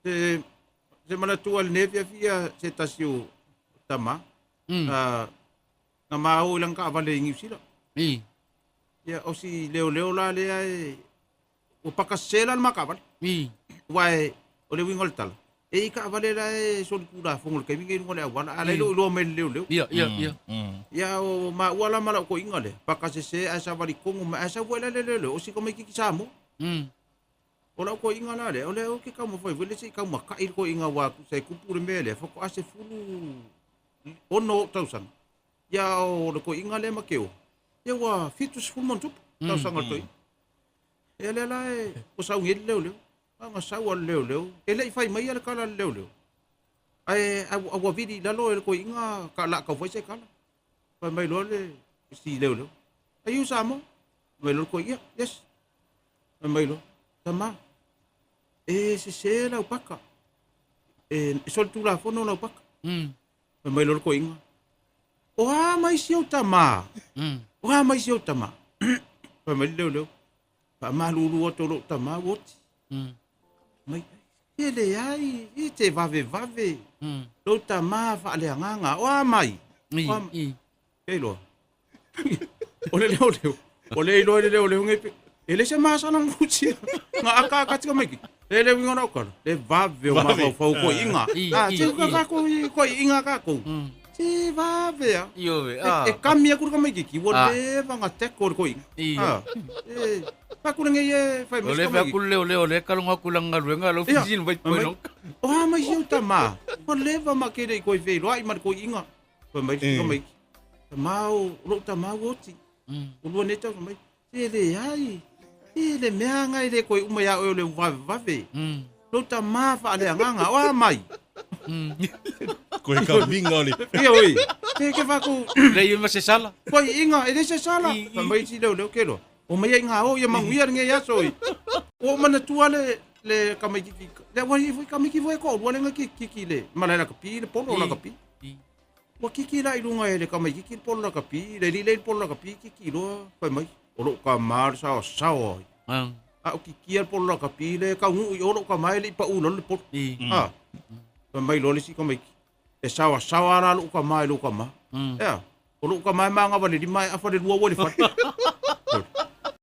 Se se manatua i lenei afiafi ia se tasi o tama. Mm. Ah, na ma o i lana taavale i Niu Sila. I. Ia, o si leoleo la lea e ua paka sese la le ma taavale. I. Aua e, o le uiga o le tala, e i taavale la e solitulafono i le taimi lenei i luga o le auala, a o la e le o iloa mai e le leoleo. Ia, ia, ia. Ia, o maua la ma lau toeaina lea, paka sese ae savali tonu mai, ae sau foi la le leoleo, o si tamaitiiti Samoa. O lau toeaina la lea, o lea ou te taumafai foi lea se i taumata'i le toeaina aua tusa e tupu le mea lea, faatoa 16 ou tausaga. Ia o le toeaina lea ma te o, ia ua 70 ma ona tupu tausaga o le toeaina. Ia lea la e ua sau nei le leoleo. A na sau lava le leoleo, e le i fai mai le tala a le leoleo. Ae a ua vili i lalo e le toeaina ka laa tau fai se tala. Fai mai loa le si leoleo, "Are you Samoa?" Fai mai loa le toeaina, "Yes." Fai mai loa, "Tama, e sese lau paka. E solitulafono lau paka." Fai mai loa le toeaina, "O a mai si ou tama? O a mai si ou tama?" Fai mai le leoleo, "Faamalulu atu o lou tama ua oti." Mai, e leai, e te vavevave. Lou tama faaleagaga, o a mai? O a mai? Ke iloa. O le leoleo, o le iloa i le leoleo nei pe, e le se masala ngusia. Nga aka aka tika mai ki. Le le winga na okala. Le vave o Vave. mafaufau ko inga. I, Ah, i, te uka i. kako i ko inga kako. Te vave a. Ioe, E, ah. e kami aku le tamaitiiti, ua Ah. leva na teko le toeaina. I. Ah, e, faatulaga ia e fai O mai le se fai aku tamaitiiti. le leoleo le kalongo aku i lana galuega lau Ia, fisi le vai fai mai, poe o a mai si ou tamā, ua leva ma ke le i koe feiloai ma le toeaina. Fai mai le Eh. tamaitiiti, tamā o lou tamā ua oti. Ua lua nei tausaga mai, se leai, se le mea lena e le toe uma iā oe o le vavevave. Lou tamā faaleagaga, o a mai? Koe ka minga o le. Ia oi, se ke fakou Le ia ma se sala. Toeaina, e le se sala. I, i. Fai mai si leoleo ke loa. O mai ai ngā o ia manuia lenei aso i. Ua ou manatua le le tamaitiiti le ua i foi tamaiti foi e toalua le na kikiki le malae lakapi le polo I. lakapi. I. Ua kiki la i luga e le tamaitiiti le polo lakapi, le alii lea i le polo lakapi kiki loa fai mai. O lou tama le saosaoa ai. Ah. A o kikia le polo lakapi le taunuu i o lou tama e le i pau i lalo le polo. I. Ah. Fai mai loa le isi tamaiti. E saosaoa la lou tama i lou tama. Mm. Ea, o lou tama e magavalelima e afa le lua ua i le fale.